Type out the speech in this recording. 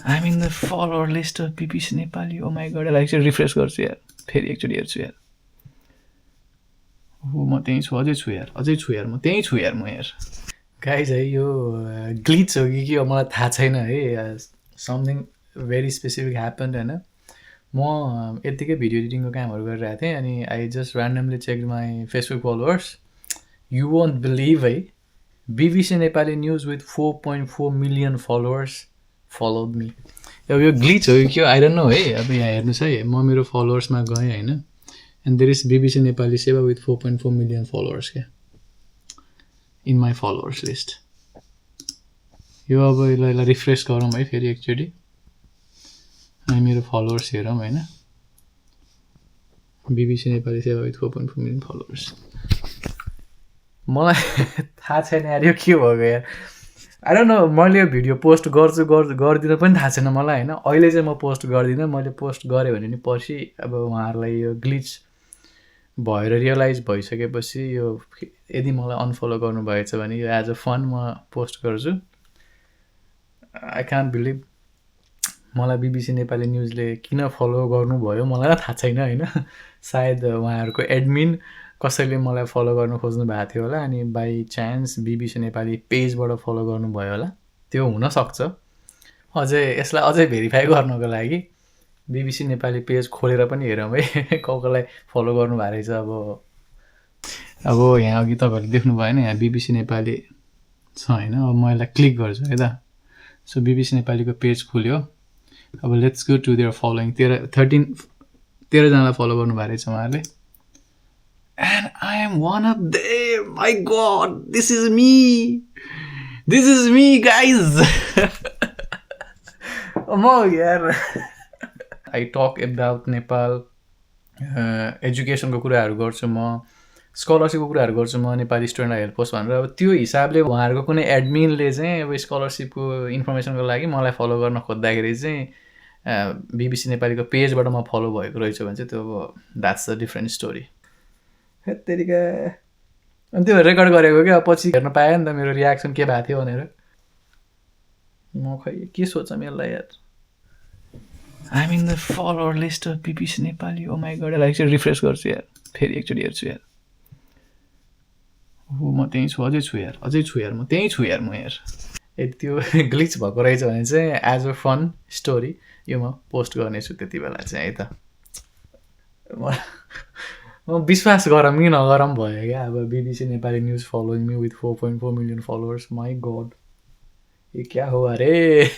I'm in the follower list of BBC Nepali. Oh my god, यसलाई एकचोटि refresh गर्छु यार. फेरि एकचोटि हेर्छु यार. हो म त्यहीँ छु, अझै छु यार, अझै छु यार, म त्यहीँ छु यार, म यार. गाइज है यो ग्लिच हो कि के हो मलाई थाहा छैन है. समथिङ भेरी स्पेसिफिक ह्यापन्ड होइन. म यत्तिकै भिडियो एडिटिङको कामहरू गरिरहेको थिएँ अनि I just randomly check my Facebook followers. You won't believe है, BBC Nepali news with 4.4 million followers followed me. अब यो ग्लिच हो कि आई डोन्ट नो है. अब यहाँ हेर्नुहोस् है, म मेरो फलोवर्समा गएँ होइन, and there is BBC Nepali Sewa with 4.4 million followers क्या इन माई फलोवर्स लिस्ट. यो अब यसलाई रिफ्रेस गरौँ है फेरि एकचोटि अनि मेरो फलोवर्स हेरौँ होइन. BBC Nepali Sewa with 4.4 million followers. मलाई थाहा छैन यार यो के भयो यार. आई डोन्ट नो, मैले यो भिडियो पोस्ट गर्छु गर्दिनँ पनि थाहा छैन मलाई होइन. अहिले चाहिँ म पोस्ट गर्दिनँ. मैले पोस्ट गरेँ भने नि पछि अब उहाँहरूलाई यो ग्लिच भएर रियलाइज भइसकेपछि यो यदि मलाई अनफलो गर्नुभएछ भने यो एज अ फन म पोस्ट गर्छु. आई कान्ट बिलिभ मलाई BBC नेपाली न्युजले किन फलो गर्नुभयो मलाई थाहा छैन होइन. सायद उहाँहरूको एडमिन कसैले मलाई फलो गर्नु खोज्नु भएको थियो होला अनि बाई चान्स BBC नेपाली पेजबाट फलो गर्नुभयो होला. त्यो हुनसक्छ. अझै यसलाई अझै भेरिफाई गर्नको लागि BBC नेपाली पेज खोलेर पनि हेरौँ है कसलाई फलो गर्नुभएको रहेछ. अब यहाँ अघि तपाईँहरूले देख्नु भएन, यहाँ BBC नेपाली छ होइन. अब म यसलाई क्लिक गर्छु है त. सो BBC नेपालीको पेज खुल्यो. अब let's go to their following. 13जनालाई फलो गर्नुभएको रहेछ उहाँहरूले. And I am one of them. My god, this is me guys. म यार आई टक एबाउट नेपाल. एजुकेसनको कुराहरू गर्छु म, स्कलरसिपको कुराहरू गर्छु म, नेपाली स्टुडेन्टलाई हेल्प होस् भनेर. अब त्यो हिसाबले उहाँहरूको कुनै एडमिनले चाहिँ अब स्कलरसिपको इन्फर्मेसनको लागि मलाई फलो गर्न खोज्दाखेरि चाहिँ BBC नेपालीको पेजबाट म फलो भएको रहेछु भने चाहिँ त्यो अब द्याट्स अ डिफ्रेन्ट स्टोरी. त्यतिका अनि त्यो रेकर्ड गरेको क्या पछि हेर्न पाएँ नि त मेरो रियाक्सन के भएको थियो भनेर. म खै के सोध्छ यसलाई यार. I'm in the follower list of BBC Nepali. Oh my god, यसलाई एकचोटि रिफ्रेस गर्छु यार, फेरि एकचोटि हेर्छु यार. हो म त्यहीँ छु, अझै छु यार, अझै छु यार, म त्यहीँ छु यार, म यार. यदि त्यो ग्लिच भएको रहेछ भने चाहिँ एज अ फन स्टोरी यो म पोस्ट गर्नेछु त्यति बेला चाहिँ है त. म विश्वास गरौँ कि नगरौँ भयो क्या. अब BBC Nepali news following me with 4.4 million followers. My god, ये क्या हो अरे.